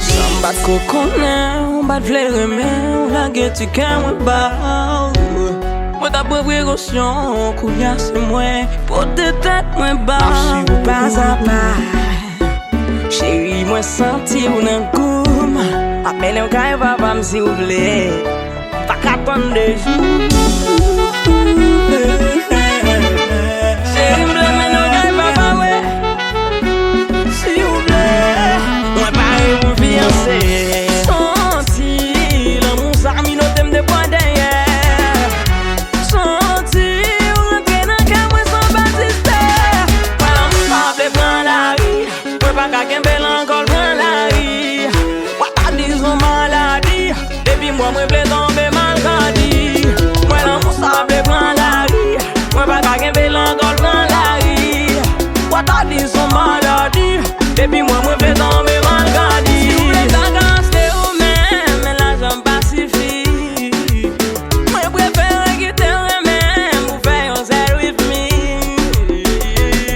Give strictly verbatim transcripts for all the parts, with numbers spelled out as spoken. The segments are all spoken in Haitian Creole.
Sa m pa t ko konnen, ou pa t vle renmen, ou lage ti kè mwen ba w. Mwen t ap pran prekosyon, kounye a se mwen pote tèt mwen ba w. Pazapa. Cheri, mwen santi w nan gou m. Ap mennen w kay papa m, siwouplè. M pa ka tann de jou. Cheri, m vle mennen w kay papa, wi. Siwouplè. Mwen pare pou fiyanse. Santi lanmou sa minote m de bò dèyè. Santi w rantre nan kè mwen san batistè. Mwen lanmou sa vle pran lari. Mwen pa ka kenbe l ankò, l pran lari. W ap ta di s on maladi. Depi m wè mwen vle tonbe malgradi. Mwen lanmou sa vle pran lari. Mwen pa ka kenbe l ankò, l pran lari. W ap ta di s on maladi. Depi m wè mwen vle tonbe malgradi. Si w vle ta ka achte ou menm, men lajan m pa sifi. Mwen prefere kite w renmen m pou fè yon sèl with me.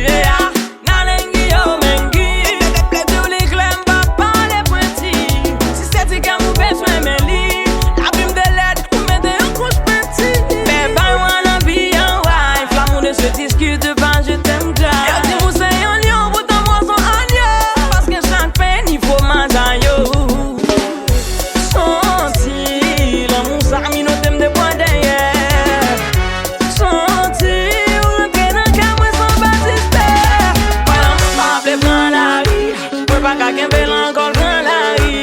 Yeah. Nalengi yo mengi. Plè di w li klè, m pa pale pwenti. Si se ti kè m ou bezwen, men li. Lavi m te lèd, ou mete yon kouch penti. Bèbay, wanna be your wife. L'amour ne se discute pas, je t'aime, Jack. Yo di m ou se yon lyon, poutan m se yon anyo. Paske chak pen ni fwomaj a yo. Santi lanmou sa minote m de bò dèyè. Santi w rantre nan kè mwen san batistè. Mwen lanmou sa vle pran lari. Mwen pa ka kenbe l ankò, l pran lari.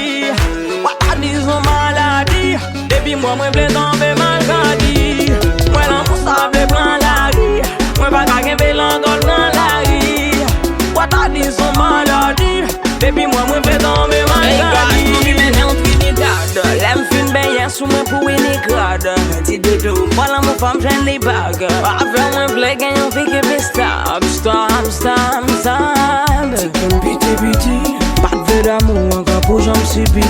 W ap ta di s on maladi. Depi m wè mwen vle tonbe malgradi. Mwen lanmou sa vle pran lari. Mwen pa ka kenbe l ankò, l pran lari. W ap ta di s on maladi. Depi m wè mwen vle tonbe malgradi. Lè m fin benyen sou mwen pou Winnicrad. Ti doudou, pran lanmou fò m jwenn li bag. Avè w mwen vle gen yon vi ki pi stab. Stab, stab, stab. Ti kè m piti piti. Pa t vle damou ankò pou jan m sibi.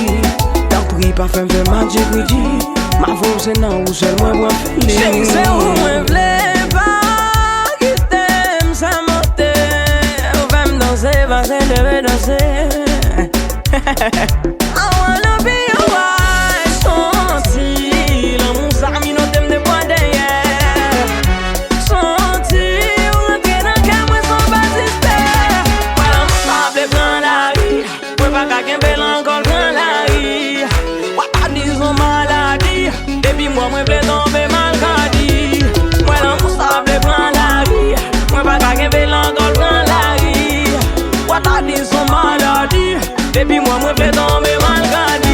Tanpri pa fè m fè match ekriti. M avè w se nan ou sèl mwen pran feeling. Cheri se ou mwen vle, pa kite m sa monte. Ou fè m danse, pase leve danse. I wanna be your wife. Santi lanmou sa minote m de bò dèyè. Santi w rantre nan kè mwen san batistè. Mwen lanmou sa vle pran lari. Mwen pa ka kenbe l ankò, l pran lari. W ap ta di s on maladi. Depi m wè mwen vle tonbe malgradi. Mwen lanmou sa vle pran lari. Mwen pa ka kenbe l ankò, l pran lari. W ap ta di s on maladi. Depi m wè mwen vle tonbe malgradi.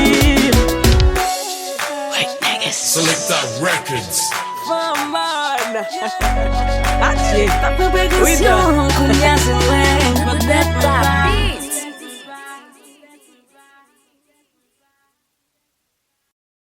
Selecta Records. Fanm mòn. Atye. T ap pran prekosyon, kounye a se